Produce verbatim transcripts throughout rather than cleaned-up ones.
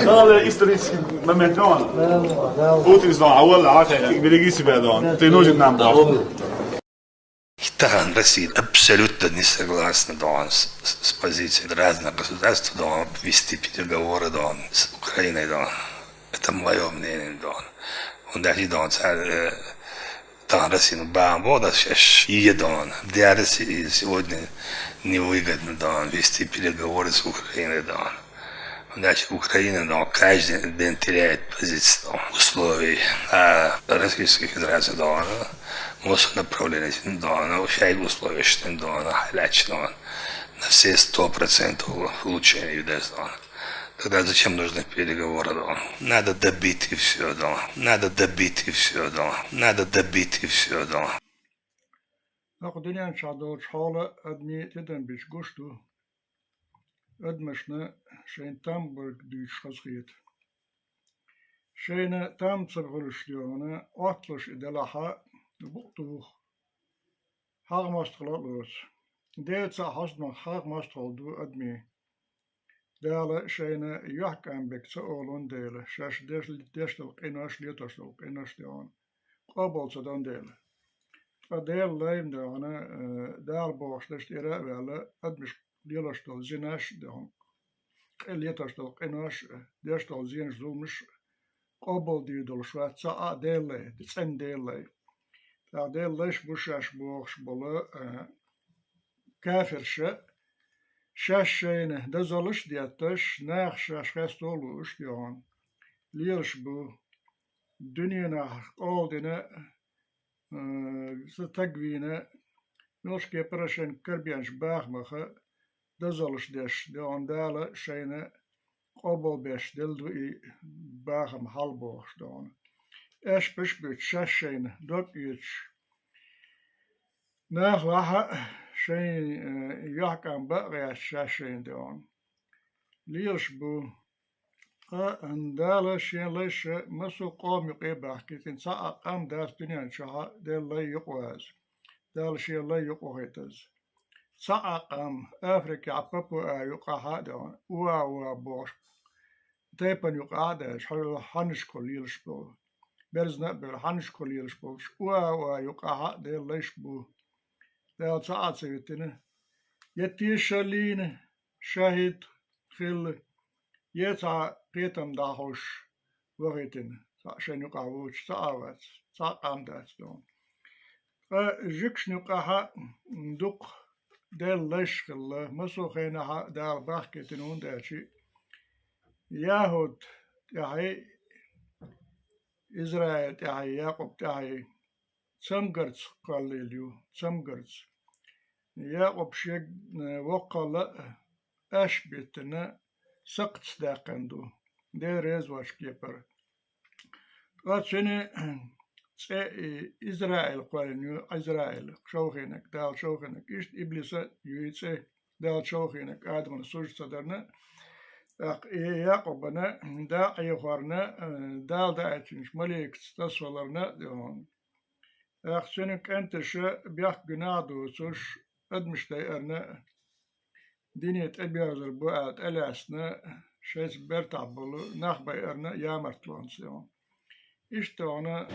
Стала исторический момент, он. Путин знал, а валла, а, береги себя, да, он. Ты нужен нам, да. Тахан Россия абсолютно не согласна, да он, с, с, с позицией разных государств, да он, вести переговоры, да он, с Украиной, да он. Это моё мнение, да он. Он даже, да он, царь, э, тахан Россия, ну, бам, вот, а щас и, да он. Для России сегодня невыгодно, да он, вести переговоры с Украиной, да он. Значит, Украина, да он, каждый день теряет позицию, да он, условий, а Российская Федерация, да он, мосо направление, да он, шайга условия, что, да он, халячно, да он, на все сто процентов улучшение ЮДЭС, да он. Тогда зачем нужны переговоры, да он? Надо добить и всё, да он. Надо добить и всё, да он. Надо добить и всё, да он. Нах дуьнен чу долчу хьола адамийн тидам бича гуш ду. Адамашна шайн там барг дуьйцуш хазахета. Шайна там ца хуьлуш дуьхьал, отталуш и делахь а, букъ туху. Хьагӏ мостагӀа лоцу. Дела цхьаъ хьостамах хьагӏ мостагӀалла ду адамийн. Дала шайна юьхькӀам бега ца олун дела, шаьш деш, деш долу къинош, летош долу къинош дуьхьал, къобал ца дон дела. Ткъа Делан лайна дуьхьал, э, Дала бохуш дерш тӀера а ваьлла, адамаш лелош долу зинаш а дуьхьал, къе летош долу къинош а, деш долу зенаш, зуламаш а къобал дийр долуш вац цхьа а Делан лай, цӀена Делан лай. ТӀаккха Делан лайш бу шаьш бохуш болу, э, кафирша, шаьш шайна дозаллаш а детташ, наха шаьш хесто а лууш дуьхьал, лелаш бу, дуьненахь къола дина, э, са таг вийна, муьлш кепара шайн карабеанчу бахамаха дозаллаш деш, дуьхьал Дала шайна къобал беш делла ду и бахам хьал бохуш дуьхьал. Аьшпаш а буьтуш, шаьш шайна дог оьцуш, нах лахь а шайн, э, юьхькӀам бан а гӀерташ шаьш шайна дуьхьал, лелаш бу. Ткъа Дала шен лайша массо а къоман юкъе а бахкийтина, цхьа а къам дац дуьнен чохь а Делан лай юкъаваза, Дала шен лай юкъавохуьйтаза. Цхьа а къам, Африкехь Папуа юкъахь а дуьхьал, Уа-Уа бохуш, тайпана юкъахь а даьлча, хьаннашкахула лелаш болу, берзана а бевлла, хьаннашкахула лелаш болчу Уа-Уа юкъахь а Делан лайш бу. Дала цхьа а ца витина, я тешаллина, шахӀид хилла, я цхьа кхетам дӀахьош вахийтина, цхьа шайн юкъахь воцуш цхьа а вац, цхьа а къам дац дуьхьал. Ткъа жуьгташна юкъахь а дукха Делан лайш хилла, массо а хенахь а Дала бахкийтина, хӀунда аьлча ЯхӀуд тӀаьхье, Израил тӀаьхье, Якъуб тӀаьхье цамгарца кхоллийла ю, цамгарца. Якъуб шен, э, воккхалла а, аьшпаш биттина, сакхтца даьккхина ду, Дела реза воцчу кепара. Ткъа цуьнан цӀе и Израил кхоьллина ю, Израил, човхийнарг, Дала човхийнарг. Иштта иблисан а ю и цӀе, Дала човхийнарг, Адамана сужда ца дарна. ТӀаккха и Якъубана дакъа Ӏехорна, э, Дала даийтинчу маликаца тасаваларна а дуьхьал. ТӀаккха цуьнан кӀенташа бехк-гуьнахь а доцуш, адамаш дайарна, дине тӀебоьрзур бу аьлла тӀелаьцна, шайца бертахь болу нах байарна ямартлонца дуьхьал. Иштта дуьхьал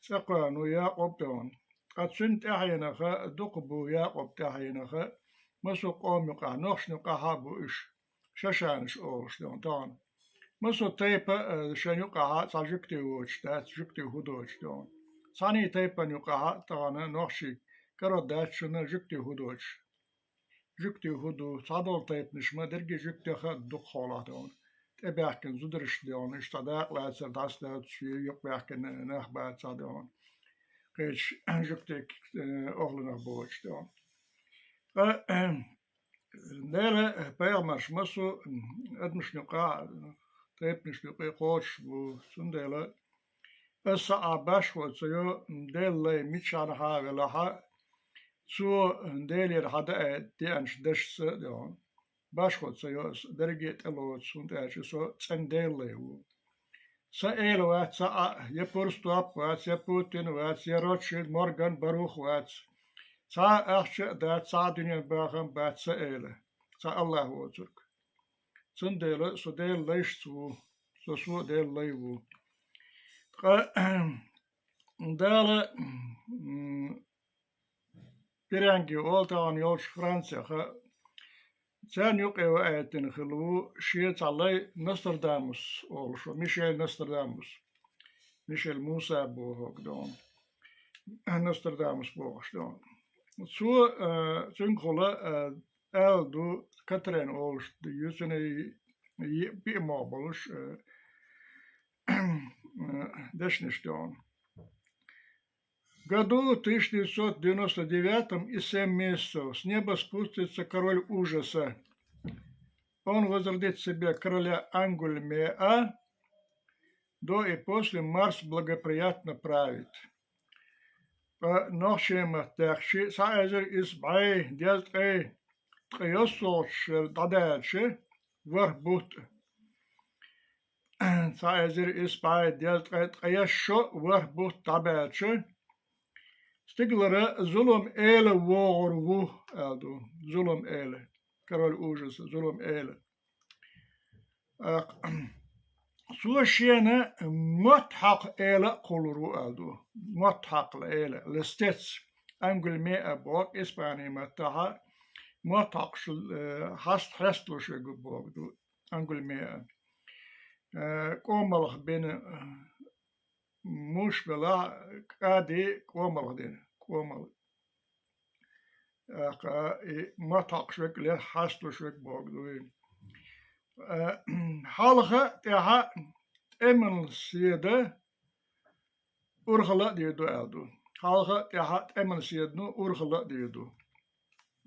цӀе кхоьллина ву Якъуб дуьхьал. Ткъа цуьнан тӀаьхьенах а дукха бу, Якъубан тӀаьхьенах а, массо а къоман юкъахь, нохчашна юкъахь а бу уьш, шашанаш олуш дуьхьал тахана. Массо а тайпа а, э, шайн юкъахь а цхьа жуьгти воцуш дац, жуьгти хӀу доцуш дуьхьал. Цхьана а тайпана юкъахь а тахана нохчий каро дац шуна жуьгти хӀу доцуш. Жуьгти хӀу ду, цхьадолу тайпанаш ма дерриге жуьгтех а дукха хьолахь дуьхьал. ТӀебаьхкина зударшна дуьхьал, иштта дакъа лацар дӀасадаьлча, юкъабаьхкина нах бац цхьа дуьхьал. Кхечу жуьгтийн, э, охланах боцуш дуьхьал. Ткъа Делан пайхамарш массо а адамашна юкъахь, тайпанашна юкъе кхочуш бу, цундела аса схьа а башхо ца йо, Делан лай мичахьа а велахь а, цо Делера хьадаьа деанчу дашца а дуьхьал, башхо ца йо аса, дерриге а тӀелоцу, хӀунда аьлча со цӀена Делан лай ву. Сан эла вац цхьа а, я Пурстоп вац, я Путин вац, я Ротшильд, Морган, Барух вац. Цхьа а ахча а дац, цхьа а дуьненан бахам бац сан эла, цхьа АллахӀ воцург. Цундела со Делан лайшца ву, со, со Делан лай ву. Ткъа Дала, м, пиранги олу тахана йолчу Францеха, царна юкъе ваийтина хилла ву шен цхьа лай Нострадамус олуш, Мишель Нострадамус. Мишель Муса бохург ду. Нострадамус бохуш ду. Цо, а, цуьнгахула, а, аьлла ду, Катрен олуш ду, цуьнан йиъ-, йиъ-, пиъ могӀа болуш, а, дешнаш ду. Году тысяча девятьсот девяносто девятом и семь месяцев с неба спустится король ужаса. Он возродит себе короля Ангульмеа, до и после Марс благоприятно правит. Ткъа нохчийн маттахь цхьа эзар исс бӀе дезткъе ткъайоьссолгӀачу шеран дӀадаьлча, ворхӀ бутт, цхьа эзар исс бӀе дезткъе ткъайоьсс шо ворхӀ бутт дӀабаьлча, стигалара зулам эла вогӀур ву, аьлла ду. Зулам эла. Король ужаса, зулам эла. А, цо шена мотт хьокху эла а кхуллур ву, аьлла ду. Мотт хьокху эла, льстец, Ангульмеа боху Испанийн маттахь, мотт хьокхуш, э, хьаст-, хьесталуш верг ву боху ду, Ангульмеа. Э, къомалх бина, э, муш белахь, кӀади къомалх дина, къомал. ТӀаккха и мотт хьокхуш верг, ле, хьасталуш верг боху ду вайна. Э, хьалха а, тӀаьхьа а тӀеман седа урхалла а дийр ду аьлла ду. Хьалха а, тӀаьхьа а тӀеман седано урхалла а дийр ду.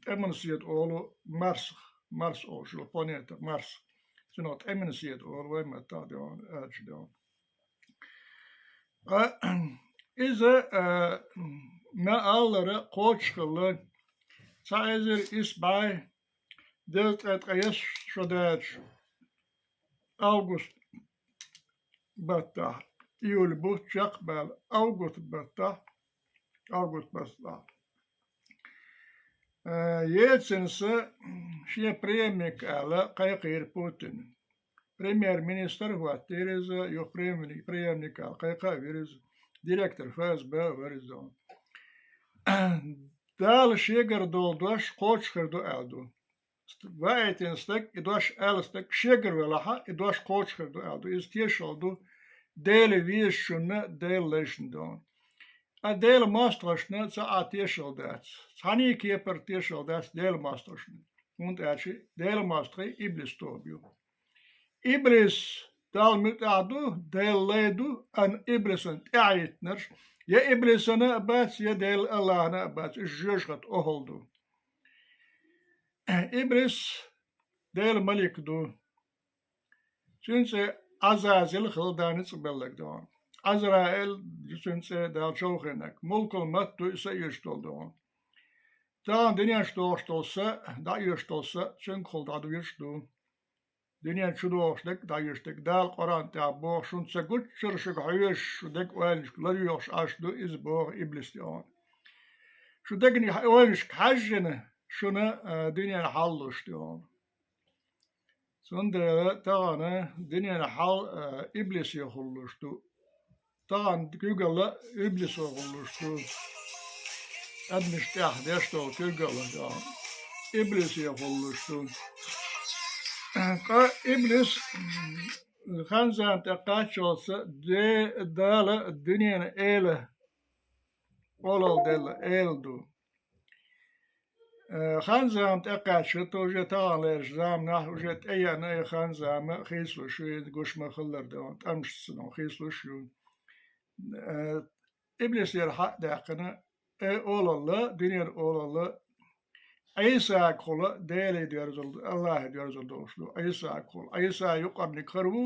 ТӀеман седа олу Марсах, Марс олуш йолу планета, Марс. Цунах тӀеман седа олу вайн маттахь, де вон, аьлча де вон. Ткъа иза, а, ма-аллара, кхочуш хилла, цхьа эзар исс бӀе дезткъе ткъайоьсс шо даьлча, август баттахь, июль бутт чекхбаьлла, август баттахь, август баттахь, э, Ельцинца шен преемник аьлла кхайкхийра Путин. Премьер-министр хӀоттийра иза, юха преемник, преемник аьлла кхайкха а вира иза, директор ФСБ а вара иза. Дала шегара долу дош кхочушхир ду аьлла ду. Ваийтина стаг, и дош аьлла стаг шегара велахь а, и дош кхочушхир ду аьлла ду. Иза тешалла ду Делан везачунна, Делан лайшна ду. Ткъа Делан мостагӀашна цхьа а тешалла дац. Цхьаьнний кепара тешалла дац Делан мостагӀашна. ХӀунда аьлча Делан мостагӀий иблис тоба ю. Иблис Далла муьтӀахь ду, Делан лай ду, ан-, иблисан тӀаьхьахӀиттинарш, я иблисана а бац, я Делан АллахӀана а бац, уьш жоьжахати охӀла ду. Иблис Делан малик ду. Цуьнан цӀе Ӏазазил хилла, Дала ницкъ белларг ду. Ӏазраил, цуьнан цӀе Дала човхийнарг. Мулкул-мавт ду, и са оьшуш долу ду. Тахана дуьненчу догӀуш долу са, дӀаоьшуш долу са, цуьнгахула дӀадоьшуш ду. Дуьнен чу догӀуш дерг а, дӀаоьшуш дерг а. Дала Къуръан тӀехь боху: «Шуна ца гуччура шуьга хьоьжуш, шу дерг ойланашка ларйохуш Ӏаш ду», иза боху иблис тӀе. «Шу дерг ойланашка хьаьжжина, шуна, а, дуьненан хьал луш ду». Цундела тахана дуьненан хьал, а, иблисе хӀуллуш ду. Тахана куьйгалла иблисо хӀуллуш ду. Адамаш тӀехь деш долу куьйгалла ду. Иблисе хӀуллуш ду. Ткъа иблис хан-зама тӀе кхаччалца де-, Дала дуьненан эла олалла делла эла ду. Э, хан-зама тӀекхаьчча, то уже таханлерчу заманахь уже тӀееана и хан-зама хийцалуш ю, иза гуш ма-хиллара, де вон, тӀамашца, де вон, хийцалуш ю. Э, иблисера хьа а даьккхина, э, олалла, дуьненан олалла, Ӏийсагахула Деле доьрзур, АллахӀе доьрзур долуш ду, Ӏийсагахула. Ӏийса юкъарниг хир ву,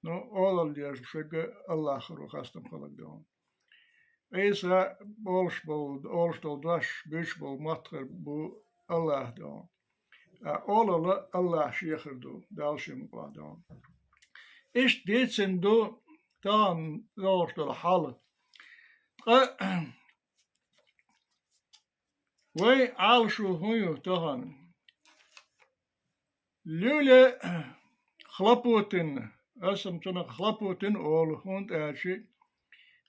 но олалла дезаш верг АллахӀ хир ву, хастам хиларг, де вон. Ӏийса олуш болу, олуш долу дош, буьйцуш болу мотт хир бу АллахӀ, де вон. Ткъа олалла АллахӀ Шен хир ду, Далла Шен мукъа, де вон. Иштта дийцина ду тахана догӀуш долу хьал. Ткъа вай Ӏалашо хӀун ю тахана? Луьйле Хлопутин, аса цунах Хлопутин олу, хӀунда аьлча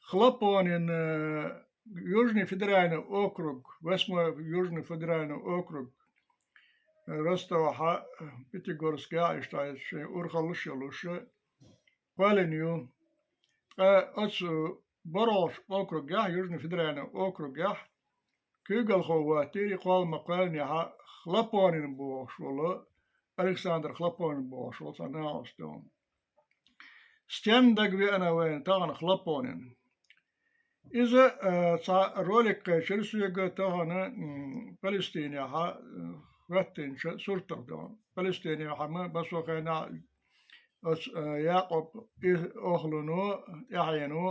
Хлопонин, э, Южный федеральный округ, восьмой Южный федеральный округ, э, Ростовхьа, Пятигорскехьа, иштта шайн урхаллаш йолуш, кхоьллина ю. Ткъа оцу БоргӀучу округехь, Южный федеральный округехь, куьйгалхо ваттийра, кхолла ма кхоьллинехь, Хлопонин бохуш волу, Александр Хлопонин бохуш волу цхьа накъост ю. Стенна дагавеана вайна тахана Хлопонин? Иза, э, цхьа ролик кхечира соьга тахана, м, Палестинехьа, э, хӀоьттинчу суртах ду. Палестинехьа ма, массо а хенахь оцу, э, Якъуб и охлуно, тӀаьхьено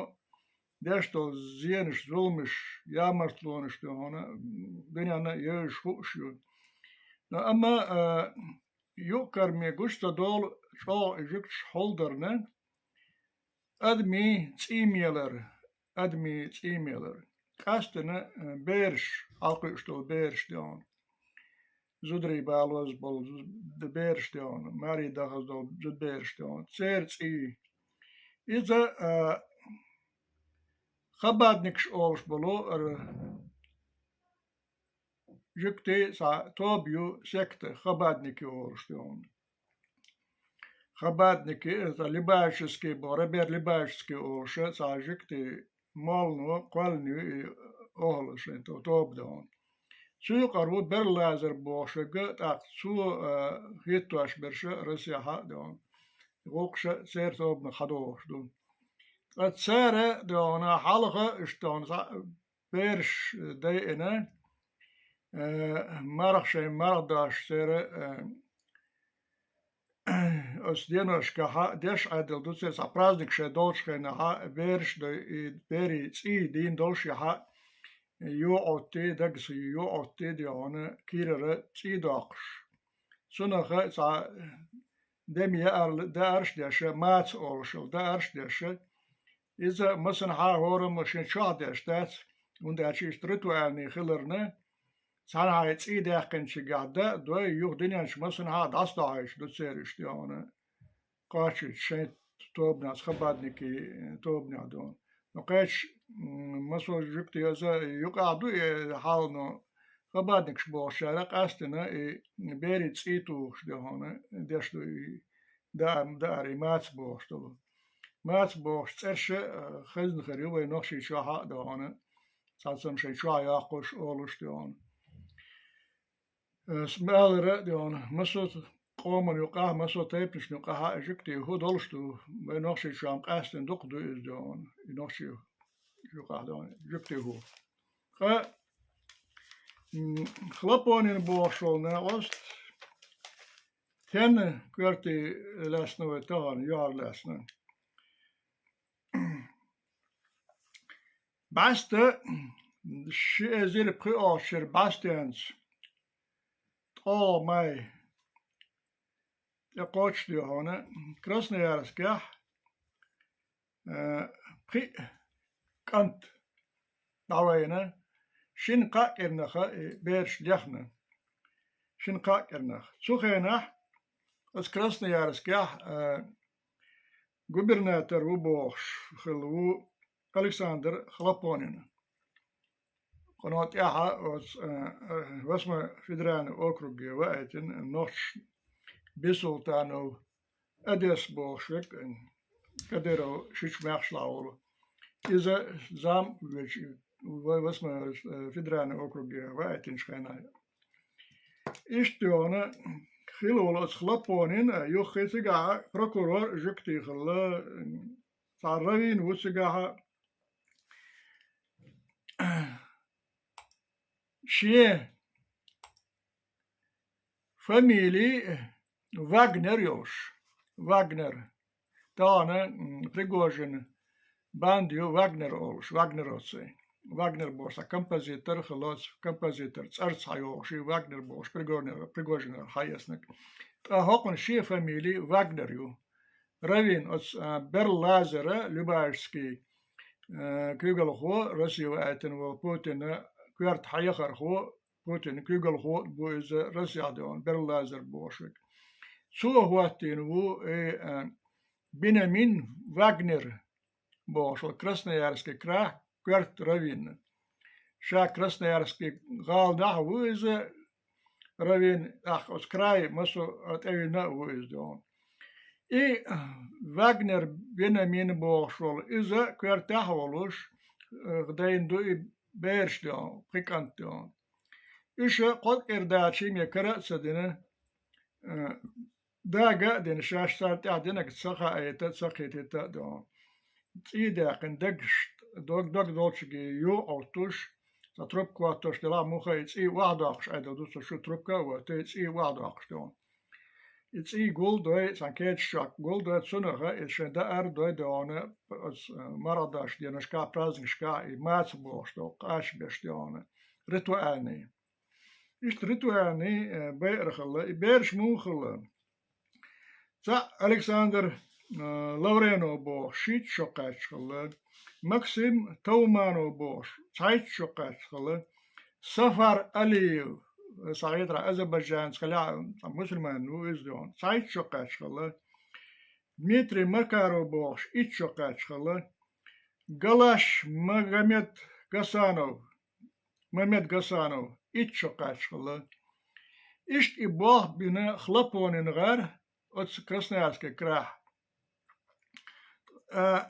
деш долу зенаш, зуламаш, ямартлонаш ду хьуна, м, дуьненна а евзаш хууш ю. Но амма, э, юккъераме гуш ца долу чӀогӀа и жуьгташ хьулдарна, адамийн цӀий мелар, адамийн цӀий мелар. Къаьсттина, э, бераш, хьалакхуьуш долу бераш ду хьуна. Зударий балоза болу зу-, бераш ду хьуна, маре дахаза долу зудабераш ду хьуна. Церан цӀий. Иза, э, хабадникаш олуш болу, э, жуьгтийн цхьа тоба ю, секта, хабадники олуш ду хьуна. Хабадники, это Либавический бу, Роберт Либавический олуш, цхьа жуьгтийн моллано кхоьллина ю и охлуш, то-, тоба ду хьуна. Цу юкъара ву Берлазер бохуш верг, тӀаккха цо, а, хӀиттош берш Россехьа а ду хьуна. ГӀуллакхаш церан тобанах хьадогӀуш ду. Ткъа цара ду хьуна хьалха, иштта ду хьуна, цхьа бераш дайина, э, марха шайн марха дош церан, э, оцу деношкахьа деш Ӏедал ду церан, цхьа праздник шайн долчу хенахьа бераш дой, и берийн цӀий дийна долуш яхьа, йоӀоттий, дагаса йоӀоттий ду хьуна кийрара цӀий доккхуш. Цунах цхьа дема яар-, даарш а деш, маца олуш йолу даарш а деш, иза массанхьа хӀораммо шен чохь деш дац, хӀунда аьлча иштта ритуальный хиларна, цхьанхьа и цӀий даьккхинчигахь дан а дой, юха дуьнен чу массанхьа дӀасадохьуьйтуш ду церан иштта ду хьуна кхочуьйтуш, шайн тобанехь, хабадникийн тобанехь ду хьуна. Но кхечу, м, массо а жуьгтий аса юкъахь ду и хьал, но хабадникаш бохучара къаьсттина и берийн цӀий тухуш ду хьуна, деш ду и даар, даар, и маца бохуш долу. Маца бохуш цӀерш а, э, хезна хир ю вайн Нохчийчохь а ду хьуна, цхьацца шайн чохь йоккхуш, олуш ду хьуна. Э, ас ма-аллара а ду хьуна, массо а къоман юкъахь, массо а тайпанашна юкъахь а жуьгтийн хӀу долуш ду, вайн Нохчийчохь-м къаьсттина дукха ду иза ду хьуна, и нохчийн юкъахь ду хьуна, жуьгтийн хӀу. Ткъа, м, Хлопонин бохуш волу накъост, стенна коьрте лаьцна вай тахана, юьхьар лаьцна? БӀаьста ши эзар пхоьалгӀачу шеран бӀаьстенца ткъолгӀа май тӀекхочуш ду хьуна Красноярскехь, э, пхиъ кӀант дӀавайна, шина-кхаа кӀирнах и бераш лехна. Шина-кхаа кӀирнах. Цу хенахь оцу Красноярскехь, э, губернатор ву бохуш хилла ву Александр Хлопонин. Кхунах тӀаьхьа оцу, э, э, восьмой федеральный округе ваийтина нохчаша Бисултанов Одес бохуш верг, Кадыров шича маьхшлахь волу. Иза зам а вечу, вай восьмой, э, федеральный округе ваийтинчу хенахь. Иштта ду хьуна хилла волу оцу Хлопонин, юххе цигахь прокурор жуьгтий хилла, цхьа раввин ву цигахь, шен фамили Вагнер йолуш. Вагнер. Тахана, м, Пригожин банда ю Вагнер олуш, вагнеровцы. Вагнер бохуш цхьа композитор хилла, композитор цӀарца схьайогӀуш и Вагнер бохуш, Пригожинера, Пригожинера схьаэцнарг. Ткъа хӀокхуьнан шен фамили Вагнер ю. Раввин оцу, а, Берлазера, Любавичский, а, куьйгалхо, Россия ваийтина волу Путина коьрта хьехархо, Путин куьйгалхо а бу иза, Россехь ду хьуна Берлазер бохуш верг. цо хӀоттийна ву и, э, Бенямин Вагнер бохуш волу Красноярский край коьрта раввин. Ша Красноярский гӀаланахь а ву иза раввин, тӀаккха оцу край массо а тӀевина а ву иза дуьхьал. И Вагнер Бенямин бохуш волу, иза коьртехь а волуш, э, дайна ду и бераш дуьхьал, пхи кӀант дуьхьал. Уьш кхо кӀира дачий ме кара а ца дина, э, дага а дина, шаьш царна тӀехь динарг ца хаийта а, ца кхетийта а дуьхьал. ЦӀий даьккхина дагаш, дог, дог долчуьнга юха Ӏоттуш, цхьа трубка хӀоттош делахь а муха и цӀий охьадоккхуш Ӏедал ду, со шу трубка а хӀоттий, и цӀий охьадоккхуш дуьхьал. И цӀий гулдой, цхьана кечаш чохь гулдой, цунах а иза шайн даар дой дуьхьал, оцу, э, марха дашан денашкахь, праздникашкахь, и маца бохуш долу кхача беш дуьхьал, ритуальный. Иштта ритуальный, э, байар хилла, и бераш муха хилла? Цхьаъ Александр, э, Лавренов бохуш, шийтта шо кхаьчча хилла, Максим Тауманов бохуш, цхьайтта шо кхаьчча хилла, Сафар Алиев, э, схьахетархьама, Азербайджанца хилла, цхьа мусульманин ву иза дуьхьал, цхьайтта шо кхаьчча хилла, Дмитрий Макаров бохуш, итт шо кхаьчча хилла, Галаш Магомед Гасанов, Мамед Гасанов, итт шо кхаьчча хилла. Иштта и болх бина Хлопонин гӀар оцу Красноярский крайхь. А,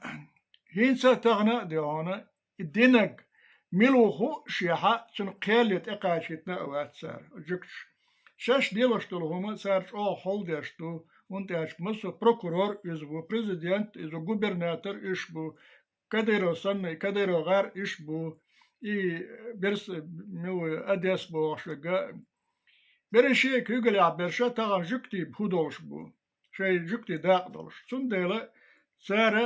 хӀинца а тахана а дуьхьал, и динарг мила ву хууш а, цунна кхел ян тӀекхачийтина а вац цара, жуьгташа. Шаьш лелош долу хӀума цара чӀогӀа хьулдеш ду, хӀунда аьлча массо а прокурор иза ву, президент иза ву, губернатор уьш бу, Кадыров санна, Кадыров гӀар уьш бу, и берс-, мила ву, Одесса бохуш верг а. Берриш а куьйгаллехь берш а тахана жуьгтий хӀу долуш бу, шайн жуьгтий дакъа долуш. Цундела цара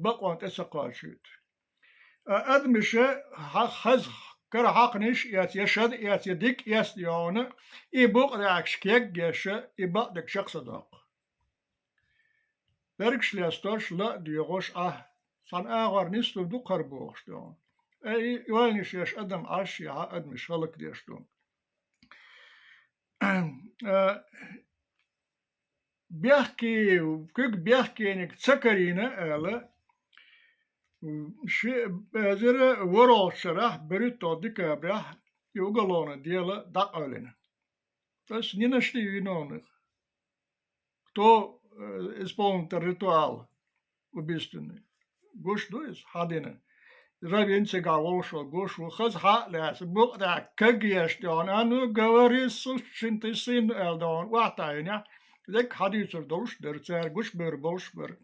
бакъонна тӀе ца кхачийта. А адамаша хьа-, хаза кара хьакхнаш эца, я шад эца, я дика эца дуьхьал, и букъ даьхкаш кег а еш, и бакъдерг чекх ца доккху. Бергаш лестош, ла а доьгӀуш, ахь цхьана агӀор нислур ду кхара бохуш дуьхьал. Э, и ойланаш еш адам Ӏаш, яхьа адамаш хӀаллакдеш ду. Э, бехке, куьг бехкениг ца карийна аьлла, ши эзар ворхӀалгӀачу шарахь, берхӀитталгӀа декабрехь, и уголовное дело дӀакъевлина. То есть не нашли виновных. Кто, э, исполнил этот ритуал убийственный? Гуш ду иза, хьан дина? Раввин цигахь волуш вара, гуш ву, хаза хьа а лаьцна, букъ даьхкина каг еш дуьхьал, а ну, говори, сукин ты сын, аьлла дуьхьал, охьатаьӀнехь, дерг хьадуьйцур долуш дара, цара гучубевр болуш бара.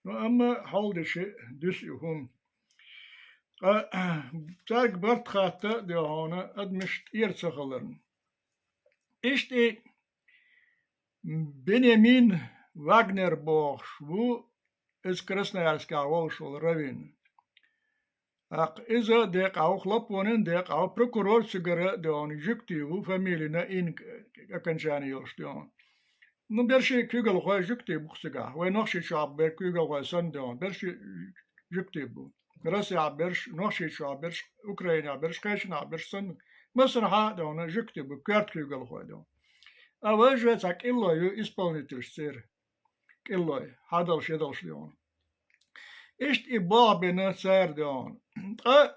Ну, амма хьолдичи дуьсу и хӀума. Ткъа цаьрга барт хатта а дуьхьал, адамаш тӀера ца хиларна. Иштта и Бенямин Вагнер бохуш ву, иза Красноярскехь волуш волу раввин. ТӀаккха иза декъахь ву, Хлопонин декъахь ву, прокурор цигара а дуьхьал, жуьгтий ву, фамилина ин окончание йолуш дуьхьал. Ну, берши куьйгалхой жуьгтий бу-кх цигахь. Вай Нохчийчохь берг куьйгалхой санна дуьхьал, берши жуьгтий бу. Россехь берш, Нохчийчохь берш, Украинехь берш, кхечанхьа берш санна, массанхьа а дуьхьал жуьгтий бу, коьрта куьйгалхой дуьхьал. А важа цхьа кӀиллой ю исполнительш церан. КӀиллой, хьадалш, едалш дуьхьал. Иштта и болх бина цара дуьхьал. Ткъа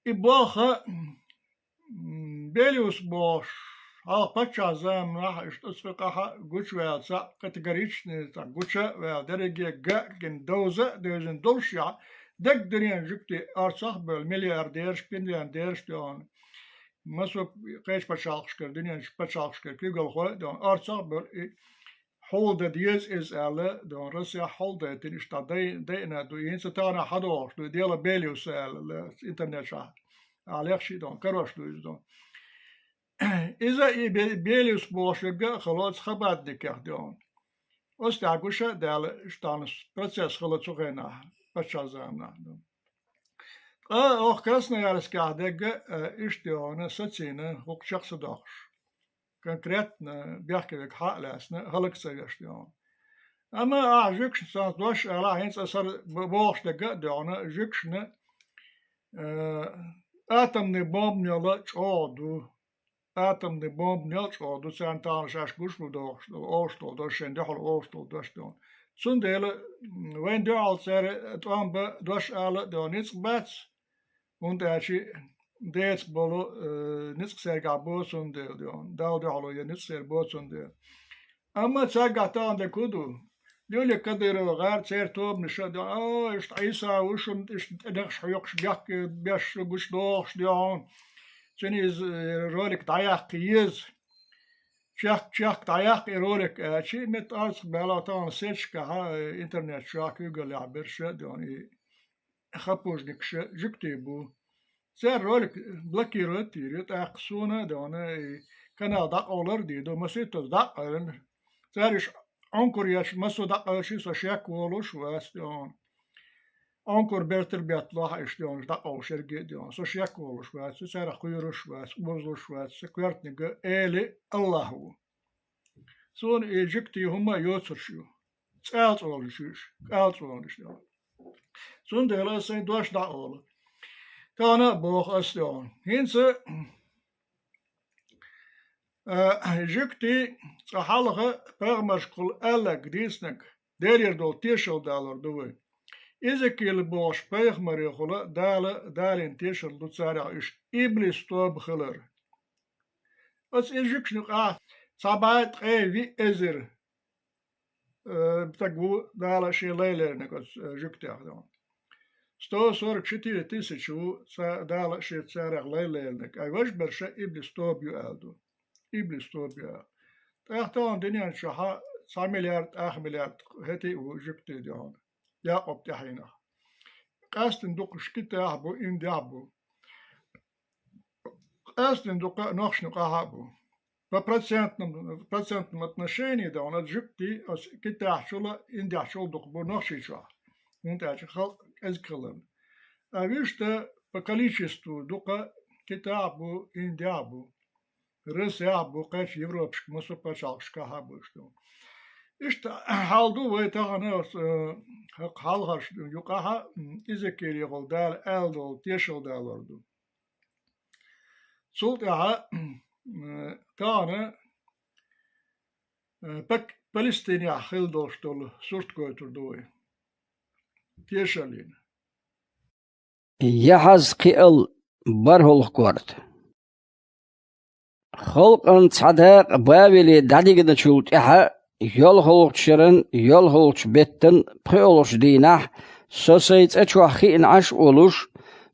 и болх а, м, Белиус бохуш, хьалха паччахьан заманахь, иштта оцу къаьхьа гучуваьлла цхьаъ, категоричный цхьаъ гуча а ваьлла, дерриге а ган а гина, довза а девзина долуш яхь, дерриг дуьненан жуьгтий орцах а бевлла, миллиардераш, миллионераш дуьхьал. Массо а кхечу пачхьалкхашкара, дуьненан пачхьалкхашкара куьйгалхой а дуьхьал, орцах а бевлла, и хьулдан деза иза аьлла, дуьхьал, Россехь хьулдайтина, иштта дай-, дайина ду, хӀинца тахана хьадогӀуш ду, дело Белиуса аьлла, интернетехь ахь лехча а дуьхьал, карош ду иза дуьхьал. Иза и Бе-, Белиус бохуш верг а хилла оцу Хабадникех дуьхьал. Оцу тӀехь гуш а даьлла, иштта тахана процесс хилла цу хенахь, паччахьан заманахь дуьхьал. Ткъа оха Красноярскехь дерг а, э, иштта дуьхьал сацийна, хӀокху чекх ца доккхуш. Конкретно бехке верг хьа а лаьцна, хӀаллак ца веш дуьхьал. Амма ахь жуьгташна санна дош ала, хӀинца аса б-, бохуш дерг а дуьхьал, жуьгташна, э, атомный бомбанел чӀогӀа ду. атомный бомба мел чӀогӀа ду, царна тахана шаьш гуш бу дохуш долу, олуш долу дош, шайн дуьхьал олуш долу дош дуьйна. Цундела, м, вайн дуьхьал цара тӀом бан дош ала а дуьйна ницкъ бац, хӀунда аьлча деца болу, э, ницкъ цаьргахь бу цундела дуьйна, Далла дуьхьало ян ницкъ церан бу цундела. Амма цаьргахь тахана дерг хӀун ду? Юлия Кадырова гӀар церан тобанаша а дуьйна, а, иштта Ӏийса ву шуна, иштта тӀе нехаш хьоькхуш, бехк беш гучудохуш дуьйна. Цуьнан иза, э, ролик дӀаяккха еза. Чехка, чехка дӀаяккха и ролик аьлча, и метта арцах баьлла тахана сеташкахьа, э, интернет чохь куьйгаллехь берш а дуьйна, и хапужникаш жуьгтий бу. Цара ролик блокировать йийр ю, тӀаккха суна а дуьйна, и канал дӀакъовлар а дийр ду, масийттаза дӀа а къевлина. Цара уьш Ӏункур еш, массо а дӀакъевлча, со шек волуш вац дуьйна. Ӏункур бертара бетталахь а иштта дуьйна, дӀакъовлуш ерг а дуьйна. Со шек волуш вац, со царах кхоьруш вац, озалуш вац, сан коьртаниг а эли АллахӀ ву. Суна и жуьгтий хӀумма а йоцурш ю. ЦӀалцӀолуш ю уьш, кӀалцӀолуш ю. Цундела ас сайн дош дӀа а олу. Тахана а боху ас дуьйна. ХӀинца, а, жуьгтий цкъа хьалха пайхамаршкахула аьлларг, дийцинарг, Делера долу тешалла далор ду вай. Изакил бохуш пайхамарехула Дала далийна тешалла ду царах уьш иблис тоба хилар. Оцу и жуьгташна юкъахь цхьа бӀе ткъе виъ эзар, э, стаг ву Дала шен лайлаьрниг оцу, э, жуьгтех дуьйна. Сто сорок четыре тысячи ву ца-, Дала шен царах лайлаьрниг. Ай, важа берша иблис тоба ю аьлла ду. Иблис тоба ю аьлла. ТӀаккха тахана дуьнен чохьа цхьа миллиард, ах миллиард хӀетий а ву жуьгтий дуьйна. Якъуб тӀаьхьенах. Къаьсттина дукхаш Китайхь бу, Индехь бу. Къаьсттина дукха нохчашна юкъахь а бу. По процентном, процентном отношении дуьйна жуьгтий оцу Китайхьчул а, Индехьчул а дукха бу Нохчийчохь. ХӀунда аьлча халкъ кӀезиг хиларна. А вуьшта по количеству дукха Китайхь а бу, Индехь а бу. Русехь а бу, кхечу Европашка, массо а пачхьалкхашкахь а бу иштта. Иштта хьал ду вай тахана, э, хӀокху хьалхарчу юкъахь а, м, Изакилехула Дала аьлла долу тешалла далор ду. Цул тӀаьхьа, м, тахана, э, Пак-, Палестинехь хилла долуш долу сурт гойтур ду вай. Тешаллина. Яхьаз кхиал бархӀалгӀа корта. Халкъан цхьа дакъа Бавеле дӀадигначул тӀаьхьа, йолхалгӀачу шеран йолхалгӀачу беттан пхоьалгӀачу дийнахь, со сайн цӀа чохь хиъна Ӏаш а волуш,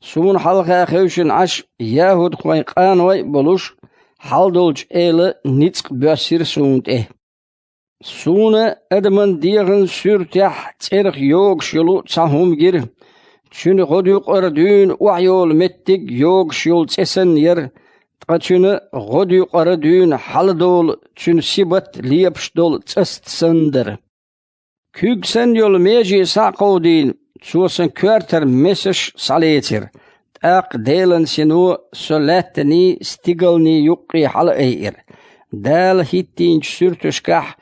суна хьалха хевшина Ӏаш яхӀудхойн къаной а болуш, хьал долчу Эла ницкъ боьссира суна тӀе. Суна адаман дегӀан суьртехь цӀерах йогуш йолу цхьа хӀума гира. Цуьнан гӀодаюкъара дуьйна охьайолу меттиг йогуш йолу цӀе санна яра, ткъа цуьнан гӀодаюкъара дуьйна хьаладолу цуьнан сибат лепаш долу цӀаст санна дара. Куьг санна йолу меже схьа а кховдийна, цо сан коьртара месаш схьалецира, тӀаккха Делан Сино со лаьттаний, стигалний юккъе хьалаайира. Дала хӀиттийначу суьрташкахь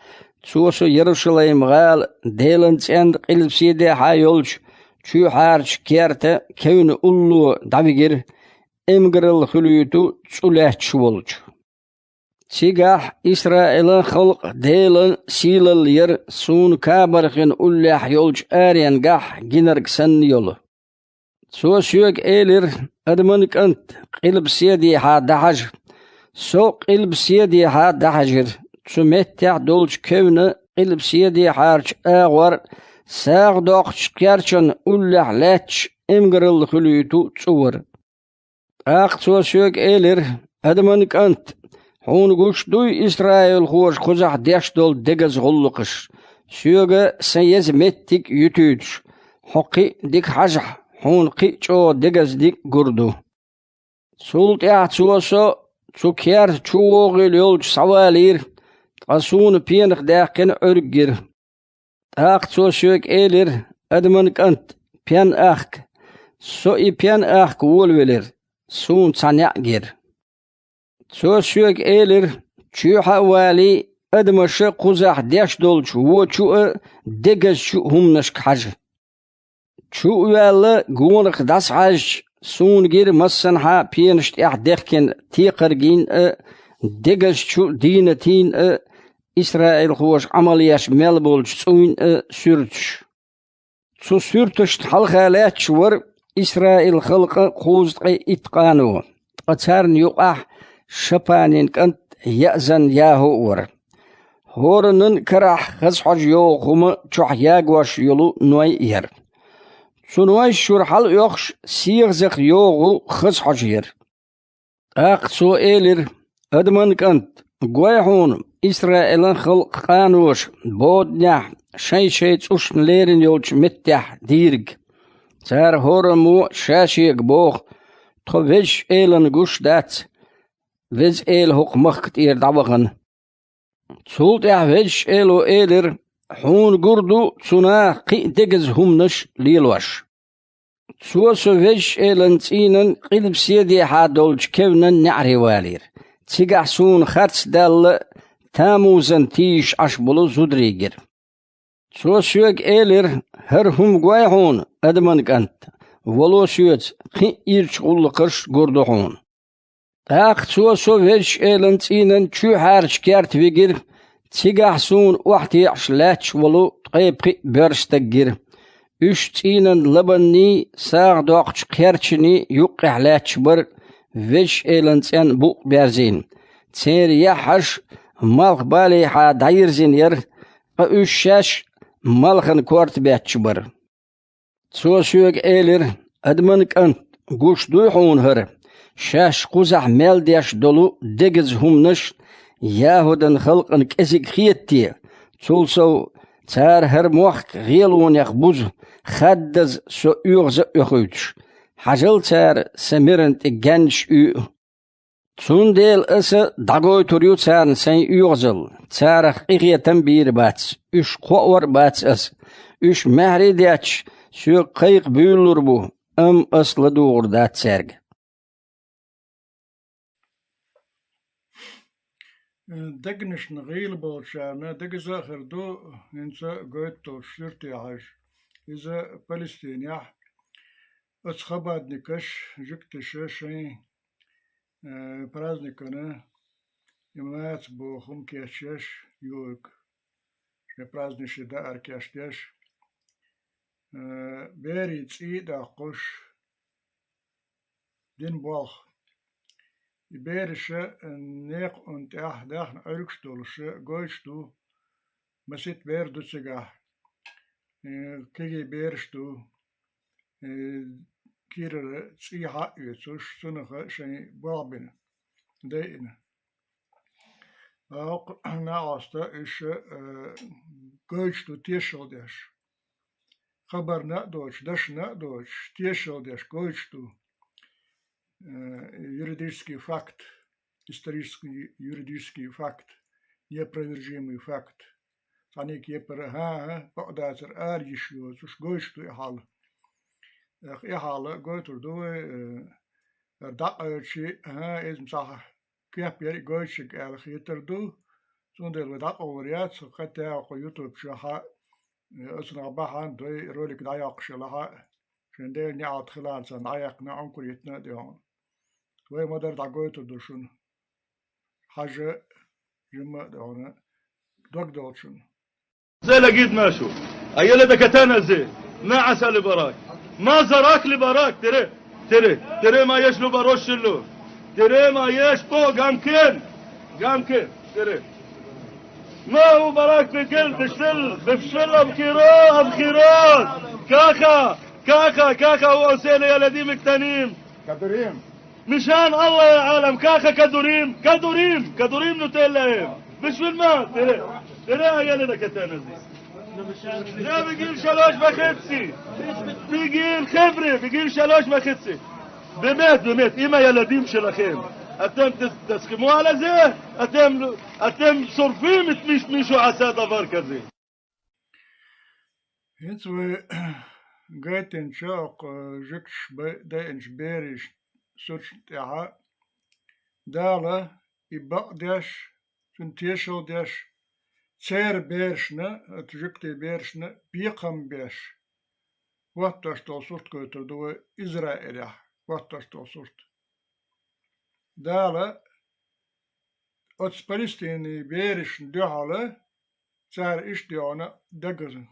цо со Ярушалайм-гӀала, Делан цӀенна къилбаседехьа йолчу чоьхьарчу керта кевнна улло дӀавигира, эмгаралла хуьлуьйту цӀу лаьтташ волчу. Цигахь Исраилан халкъ Делан сийлалла яра суна кабархин уллехь йолчу аренгахь гинарг санна йолу. Цо соьга элира: «Адаман кӀант, къилбаседехьа дӀахьажа». Со къилбаседехьа дӀахьаьжира. Цу меттехь долчу кевнна къилбаседехьарчу агӀор сагӀа доккхучу керчан уллехь лаьтташ эмгаралла хуьлуьйту цӀу вара. ТӀаккха цо соьга элира: «Адаман кӀант, хьуна гуш дуй исраилхоша кхузахь деш долу дегаза гӀуллакхаш? Соьга сан еза меттиг а юьтуьйтуш, хьо кхин а дика хьажахь, хьуна кхин а чӀогӀа дегаза диг а гур ду». Цул тӀаьхьа цо со цу керта чу вогӀийла йолчу схьавалийра, ткъа суна пенах даьккхина Ӏуьрг гира. ТӀаккха цо соьга элира: «Адаман кӀант, пен ахка». Со и пен ахка волавелира, суна цхьа неӀ гира. Цо соьга элира: «Чоьхьа а валий, адамаша кхузахь деш долчу вон чу а, дегаза чу а хӀуманашка хьажа». Чу а ваьлла, гонах дӀасахьаьжча, суна гира массанхьа пенаш тӀехь дехкина текхаргин а, дегазчу дийнатийн а, исраилхоша Ӏамал еш мел болчу цӀуйн а суьрташ. Цу суьрташна хьалха лаьтташ вара Исраил-халкъан кхузткъе итт къано, ткъа царна юкъахь Шапанин кӀант Яазан-ЯхӀу а вара. ХӀоранан карахь хаза хьожа йогӀу хӀума чохь ягош йолу Ной яра. Цу Нойш чуьра хьалаоьхуш, сегӀазах йогӀу хаза хьожа яра. ТӀаккха цо элира: «Адаман кӀант, гой хьуна Исраилан халкъан къаноша боданехь шайн-шайн цӀушна лерина йолчу меттехь дийриг. Цара хӀораммо ша-шега боху: „Тхо Везачу Элана гуш дац, Веза Эла хӀокху махка тӀера дӀавахана“». Цул тӀаьхьа Везачу Эло элира: «Хьуна гур ду цу наха кхин а дегаза хӀуманаш лелош». Цо со Везачу Элан цӀийнан къилбаседехьа долчу кевнан неӀаре валийра. Цигахь суна харц даьлла Тамузан тийжаш Ӏаш болу зударий гира. Цо соьга элира: «ХӀара хӀума гой хьуна, адаман кӀант, вало соьца, кхин а ирчу гӀуллакхаш гур ду хьуна». ТӀаккха цо со Везачу Элан цӀийнан чоьхьарчу керта вигира, цигахь суна охьатаьӀаш лаьтташ волу ткъе пхиъ боьрша стаг гира. Уьш цӀийнан лабанний, сагӀа доккхучу кхерчаний юккъехь лаьтташ бара, Везачу Элан цӀенна букъ берзийна. Церан яххьаш малхбалехьа дӀайирзина яра, ткъа уьш шаьш малхан корта бетташ бара. Цо соьга элира: «Адаман кӀант, гуш дуй хьуна хӀара, шаьш кхузахь мел деш долу дегаза хӀуманаш ЯхӀудан халкъана кӀезиг хета те? Цул сов, цара хӀара мохк гӀелонех бузу, хаддаза со оьгӀаза а оьхуьйтуш. Хьажал, цара сан мирана тӀе гаьннаш уьйу. Цундела аса дӀагойтур ю царна сайн оьгӀазалла, царах къинхетам а бийр бац, уьш кхоор а бац аса. Уьш маьхьарий детташ, соьга кхайкха буьйлалур бу, амма аса ладугӀур дац цаьрга». Дегнашна гӀийла болчарна дегаза а хир ду хӀинца гойту долчу суьрте хьажа. Иза Палестинехь оцу хабадникаш, жуьгташа шайн э, праздникана и маца боху хӀума кечъеш, йоьга, шайн праздничный даар кечдеш, э, берийн цӀий а доккхуш, дина болх. И бераша, э, некъан тӀехь дахна Ӏуьргаш долуша гойтуш ду, масийтта бер ду цигахь, э, кегий бераш ду, э, кийрара цӀий хьа а оьцуш, цунах шайн болх бина, дайина. ТӀаккха накъоста уьш, э, гойтуш ду тешалла деш. Хабарна а доцуш, дашна а доцуш, тешалла деш гойтуш ду. Э, юридический факт, исторический юридический факт, неопровержимый факт. Цхьаьна кепара, хӀан-хӀа, бакъдацар ара йиш йоцуш, гойтуш ду и хьал. Эх, и хьал гойтур ду вай, э, дӀакъевлчи, хӀан, иза цхьа кеп яра и гойтуш аьлла хетар ду. Цундела вай дӀакъовлар яц, кхетта а кху YouTube чохь а, э, оцунах бахьана дой ролик дӀайоккхуш елахь а, шайн Делан неӀалт хиларца дӀаяьккхина, Ӏункур йитина а ду хьуна. Вай ма-дарра дӀагойтур ду шуна. Хьажа, жимма а ду хьуна, дог долчунна. רוצה להגיד משהו. הילד הקטן הזה, מה עשה לברק? מה זרק לברק? תראה, תראה, תראה מה יש לו בראש שלו. תראה מה יש פה, גם כן, גם כן, תראה. מה הוא ברק פיגל בשביל, בשביל הבחירות, הבחירות? ככה, ככה, ככה הוא עושה לילדים קטנים. כדורים. משאן אללה יא עאלם, ככה כדורים, כדורים, כדורים נותן להם. בשביל מה? תראה, תראה הילד הקטן הזה. זה בגיל שלוש וחצי. בגיל, חבר'ה, בגיל שלוש וחצי. באמת, באמת, אם הילדים שלכם, אתם תס-, תסכימו על זה, אתם, אתם שורפים את מי, מי שעשה דבר כזה. ХӀинца вай гайтинчу, оха, э, жуьгташа бай-, дайинчу берийн сурташна тӀехь Дала и бакъдеш, цунна тешалла деш, церан берашна, оцу жуьгтийн берашна бекхам беш, хӀоттош долу сурт гойтур ду вай Израилехь, хӀоттош долу сурт. Дала Оцу Палестинин берашна дуьхьал цара иштта йогӀу дагара,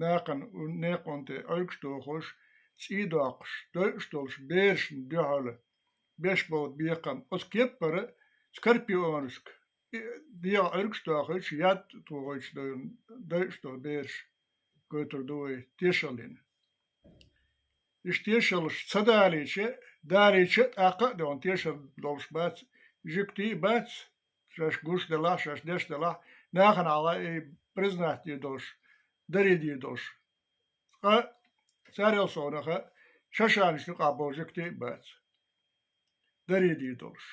нахана, некъон тӀе Ӏуьргаш тохуш, цӀий доккхуш, дойуш долуш берашна дуьхьал беш болу бекхам. Оцу кеппара Скорпионовска, и, дегӀан Ӏуьргаш тохуьйтуш, яд тухуьйтуш дойуш долу бераш гойтур ду вай тешаллина. Иштта тешаллаш ца далийча, далийча а, тӀаккха а догӀун тешалла долуш бац, жуьгтий а бац, шаьш гуш делахь, шаьш деш делахь, нахана хьалха и признать дийр долуш, дарий дийр долуш. Ткъа царел совнаха шашанаш юкъахь болу жуьгтий а бац, дарий дийр долуш.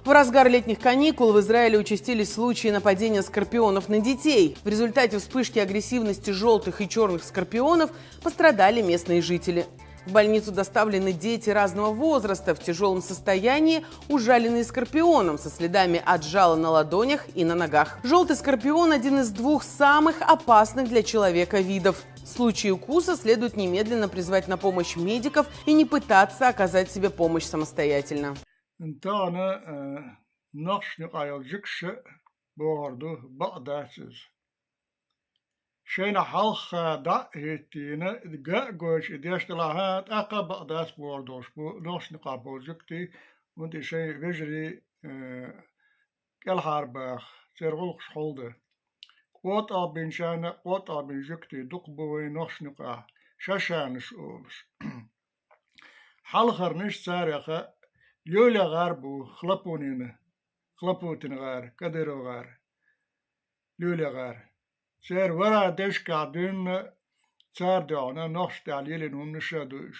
В разгар летних каникул в Израиле участились случаи нападения скорпионов на детей. В результате вспышки агрессивности желтых и черных скорпионов пострадали местные жители. В больницу доставлены дети разного возраста, в тяжелом состоянии ужаленные скорпионом, со следами от жала на ладонях и на ногах. Желтый скорпион — один из двух самых опасных для человека видов. В случае укуса следует немедленно призвать на помощь медиков и не пытаться оказать себе помощь самостоятельно. Тахана, э, нохчашна юкъахь йолу жуьгташа бохур ду, бакъ дац иза. Шайна хьалха дӀа а хӀиттийна, ган а гойтуш и деш делахь, тӀаккха а бакъ дац бохур долуш бу нохчашна юкъахь болу жуьгтий, хӀунда и шайн вежарий, э, кӀелхьарбаха, церан гӀуллакхаш хьулдан. КъотӀагӀбинчарна а, къотӀагӀбина жуьгтий дукха бу вайн нохчашна юкъахь, шашанаш олуш. Хьалхарнаш царех лело гӀар бу, Хлопутин, Хлопутин гӀар, Кадыров гӀар, лело гӀар. Церан вара дешкахь дуьйна цара дуьхьал нохчашна тӀехь лелийна хӀуманаш а ду уьш.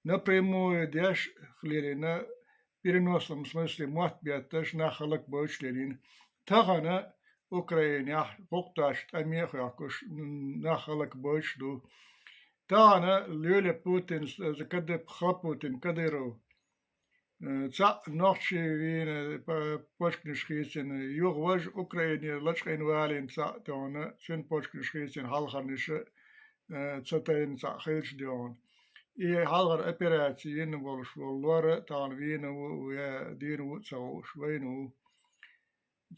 Напрямую деш а лелийна, переносном смысле мотт бетташ, нах хӀаллакбойтуш лелийна. Тахана Украинехь гӀуллакх деш тӀаме а хьоькхуш, нах хӀаллакбойтуш ду. Тахана лело Путин, Кадып-, Хлопутин, Кадыров, э, цхьаъ нохчи вийна, по-, почканаш хийцина, юха важа Украине лачкъийна валийна цхьаъ тахана, цуьнан почканаш хийцина, хьалхарнаш а, э, ца тайна цхьаъ хилча дегӀана. И хьалхара операци йина волуш волу лор а тахана вийна ву, я дийна ву а ца хууш, вайна ву.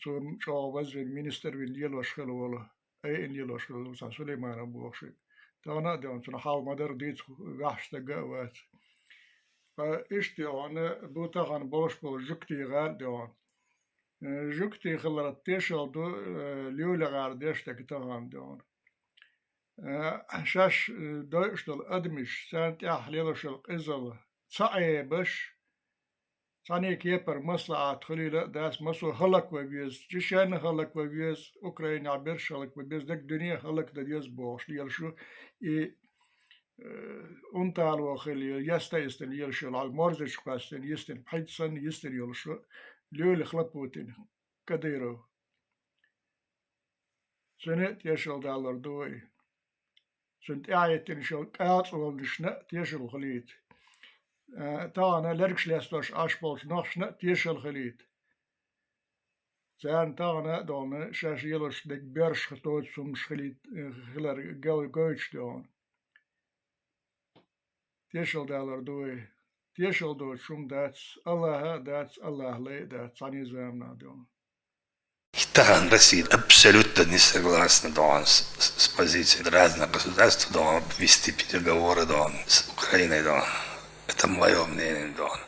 Цо чӀогӀа вазвина, министр вина лелош хила волу, айина лелош хила волу цхьа Сулейманов бохуш. Тахана а дегӀана цунах хьал ма-дарра дийца ваьхьаш стаг а вац. Ткъа иштта дегӀана бу тахана болуш болу жуьгтий гӀар а дегӀана. Э, жуьгтий хиларх тешалла ду, э, лело гӀар деш стаг тахана дегӀана. Э, шаьш, э, дойуш долу адамаш, царна тӀехь лелош йолу къизалла ца Ӏебаш, цхьаьний кепара маслаӀат хуьлийла а дац, массо а хӀаллакван веза, чешенаш хӀаллакван веза, Украинехь берш хӀаллакван беза, дерриг дуьне хӀаллакдан деза бохуш лелаш ю. И, э, унтало хила, яста йистина лелаш йолу, хьал морзаш кхоьссина, йистина, пхьиц санна йистина йолуш ю, лело Хлопутин, Кадыров. Цуьнан а тешалла далор ду вай. Цуьнан тӀаьхьахӀиттинчу кӀалцӀолнашна а тешалла хилийта. Э, тахана лергаш лестош Ӏаш болчу нохчашна а тешалла хилийта. Царна тахана а догӀна шаьш лелош дерг боьрша доцу хӀуманаш хилийта, э, хилар гал-, гойтуш догӀна. Тешалла далор ду вай. Тешалла доцуш хӀума дац, АллахӀа а дац, АллахӀан лай а дац, цхьаьний заманахь догӀна. Тахана Россия абсолютно не согласна, догӀна, с, с, с позицией разных государств, догӀна, вести переговоры, догӀна, с Украиной, догӀна. Это моё мнение, догӀна.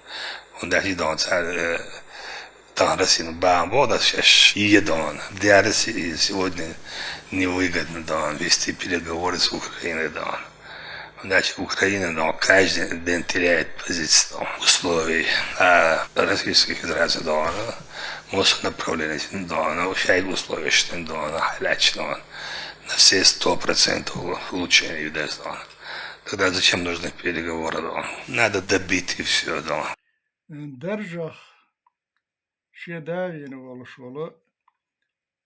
ХӀунда аьлча, догӀна, цара, э, тахана Россияна бахьана боху, да, шаьш е, догӀна. Для России сегодня невыгодно, догӀна, вести переговоры с Украиной, догӀна. Значит, Украина, но каждый день теряет позицию условий, а Российская Федерация, да, массу направлений, да, ущемляет условия, что, да, халячно на все сто процентов улучшение видасть, да. Тогда зачем нужны переговоры, да? Надо добить и все, да. Даржах шен да вийна волуш волу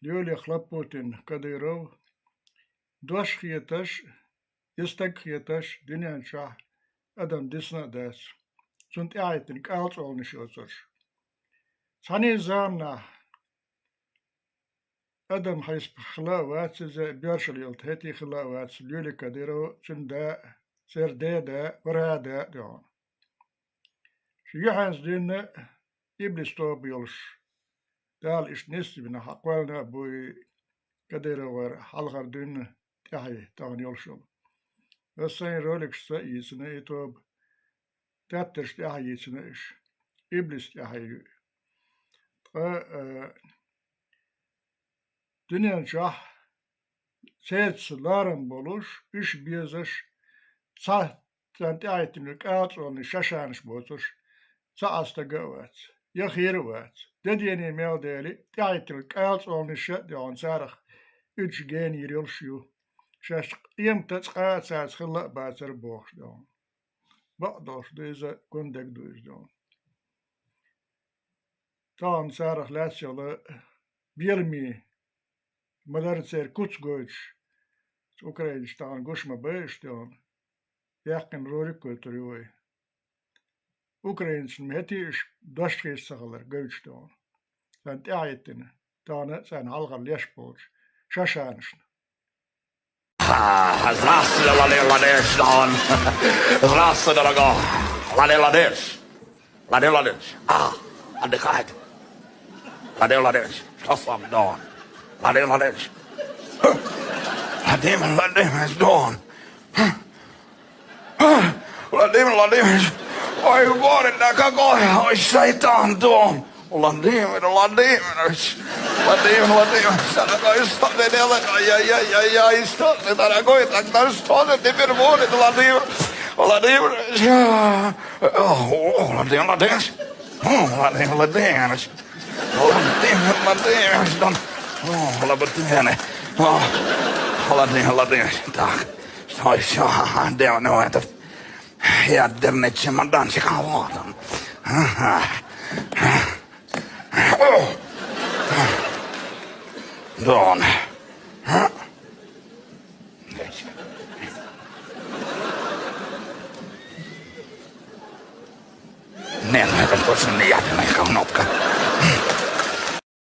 лело Хлопутин Кадыров дош хеташ, и стаг хеташ дуьнен чохь адам дисна а дац. Цунна тӀаьхьахӀиттина кӀалцӀолнаш йоцурш. Цхьаьний заманахь адам хьесап хилла а вац иза, боьршал йолу хӀетий хилла а вац, лело Кадыров, цуьнан да, церан ден да, вара да а догӀна. Шу юьхьанца дуьйна иблис тоба йолуш, Дала иштта нисвина хьакхоьллина а бу и Кадыровгара хьалхара дуьйна тӀаьхье тахана йолуш йолу. Аса сайн роликашца а йийцина и тоба, тептарш тӀаьхье йийцина иш, иблис тӀаьхье ю. Ткъа, а, дуьнен чохь цецаш ларам болуш, уьш безаш, цхьа царна тӀаьхьийтина кӀалцӀолнаш шашанаш боцуш, цхьа а стага а вац, я хера а вац. Де-дене мел дели, тӀаьхьийтина кӀалцӀолнаш а дегӀан царах уьдуш генийр йолуш ю. Шаьш къематан цкъа а цаьрца хилла а бацара бохуш дегӀан. Бакъдолуш ду иза, гундерг ду иза дегӀан. Тахана царах лаьцна йолу беламе ма-дарра церан куц гойтуш, цу украинцаша тахана гуш ма байъаш дегӀан, яьккхина ролик а гойтур ю вай. Украинцашна ма хӀетте а уьш дош хийца ца хилар гойтуш дегӀан. Царна тӀаьхьахӀиттина, тахана а царна хьалхара леш болчу шашанашна. А, здравствуйте, Владимир Владимирович Дон. Здравствуйте, дорогой. Владимир Владимирович. Владимир Владимирович. А, отдыхает. Владимир Владимирович, что с вами, Дон? Владимир Владимирович. Владимир Владимирович, Дон. Владимир Владимирович, ой, горе-то какое, ой, шайтан, Дон. Владимир Владимирович, Владимир Владимирович, дорогой, что ты делаешь? Ай-яй-яй-яй-яй, что ты, дорогой, тогда что же теперь будет, Владимир Владимирович? О, Владимир Владимирович, о, Владимир Владимирович, Владимир Владимирович, Дон. О, Владимир, о, Владимир Владимирович, так. Что ещё? Ага, где у него этот ядерный чемоданчик? А вот он. Ага. О! Да он. Нет, это точно не ядерная кнопка.